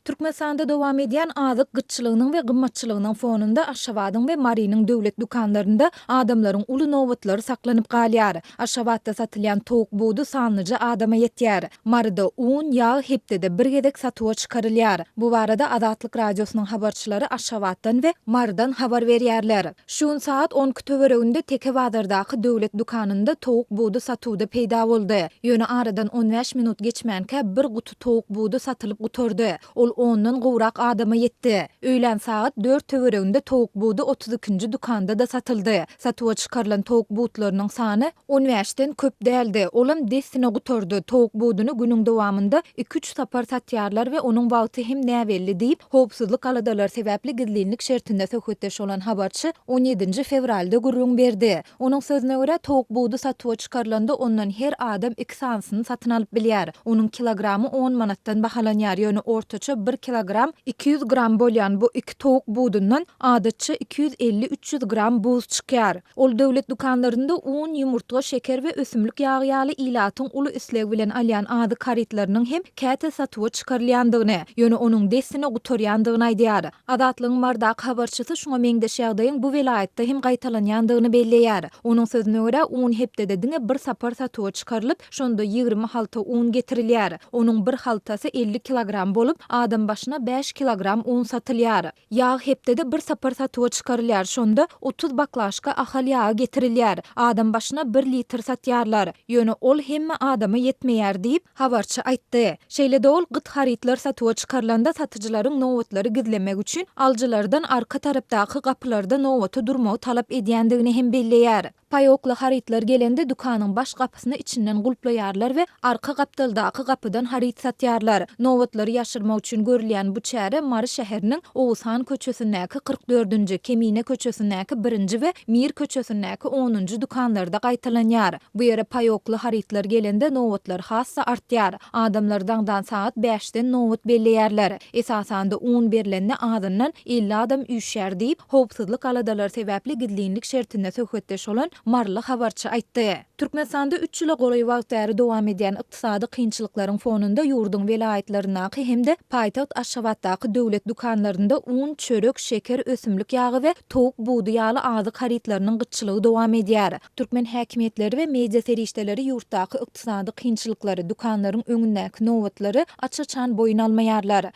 Türkmenistanda dowam edýän azyk gytçylygynyň we gymmatçylygynyň fonunda Aşgabadyň we Marynyň döwlet dükanlarynda adamlaryň uly nobatlary saklanyp galýar. Aşgabatda satylýan towuk budy sanlyja adama ýetýär. Maryda un, ýag hepdede bir gezek satuwa çykarylýar. Bu barada Azatlyk Radiosynyň habarçylary Aşgabatdan we Marydan habar berýärler. Şu gün sagat 12 töwereginde Teke bazardaky döwlet dükanynda towuk budy satuwda peýda boldy. Ýöne aradan 15 minut geçmänkä bir guty towuk budy satylyp gutardy. Ol ondan gowrak adama ýetdi. Öýlän sagat dört töwereginde towuk budy otuz ikinji dükanda-da satyldy. Satuwa çykarylan towuk butlarynyň sany on bäşden köp däldi. Olam dessine gutardy. Towuk buduny günüň dowamynda iki-üç sapar satýarlar we onuň wagty hem näbelli diýip, howpsuzlyk aladalary sebäpli gizlinlik şertinde söhbetdeş bolan habarçy on ýedinji fewralda gürrüň berdi. Onuň sözüne görä, towuk budy satuwa çykarylanda ondan her adam iki sanysyny satyn alyp bilýär. Onuň kilogramy on manatdan bahalanýar, ýöne ortaça bir kilogram 200 gram bolýan bu iki towuk budundan adatça 250-300 gram buz çykýar. Ol döwlet dükanlarynda un, ýumurtga, şeker we ösümlik ýagy ýaly ilatyň uly isleg bilen alýan azyk harytlarynyň hem käte satuwa çykarylýandygyny, ýöne onuň dessine gutarýandygyny aýdýar. Azatlygyň Marydaky habarçysy şuňa meňzeş ýagdaýyň bu welaýatda hem gaýtalanýandygyny belleýär. Onuň sözüne görä, un hepdede diňe bir sapar satuwa çykarylyp, şonda 20 halta un getirilýär. Onuň bir haltasy 50 kilogram bolup, adam başyna bäş kilogram un satylýar. Ýag hepdede bir sapar satuwa çykarylýar, şonda 30 baklaşka Ahal ýagy getirilýär. Adam başyna bir litr satýarlar. Ýöne ol hemme adama ýetmeýär diýip, Habarçy aýtdy. Şeýle-de ol gyt harytlar satuwa çykarylanda satyjylaryň nobatlary gizlemek üçin alyjylardan arka tarapdaky gapylarda nobata durmagy talap edýändigini hem belleýär. Paýokly harytlar gelende dükanyň baş gapysyny içinden gulplaýarlar we arka gapdaldaky gapydan haryt satýarlar. Nobatlary ýaşyrmak üçin görülýän bu çäre Mary şäheriniň Oguzhan köçesindäki 44-nji, Kemine köçesindäki birinji we Mir köçesindäki onunjy dükanlarda gaýtalanýar. Bu ýere paýokly harytlar gelende nobatlar has-da artýar. Adamlar daňdan sagat bäşden nobat belleýärler. Esasanda un berlende azyndan 50 adam üýşýär diýip, howpsuzlyk aladalary sebäpli gizlinlik şertinde söhbetdeş bolan maryly habarçy aýtdy. Türkmenistanda üç ýyla golaý wagt bäri dowam edýän ykdysady kynçylyklaryň fonunda ýurduň welaýatlaryndaky hem-de paýtagt Aşgabatdaky döwlet dükanlarynda un, çörek, şeker, ösümlik ýagy we towuk budy ýaly azyk harytlarynyň gytçylygy dowam edýär. Türkmen häkimiýetleri we media serişdeleri ýurtdaky ykdysady kynçylyklary, dükanlaryň öňündäki nobatlary aç-açan boýun almaýarlar.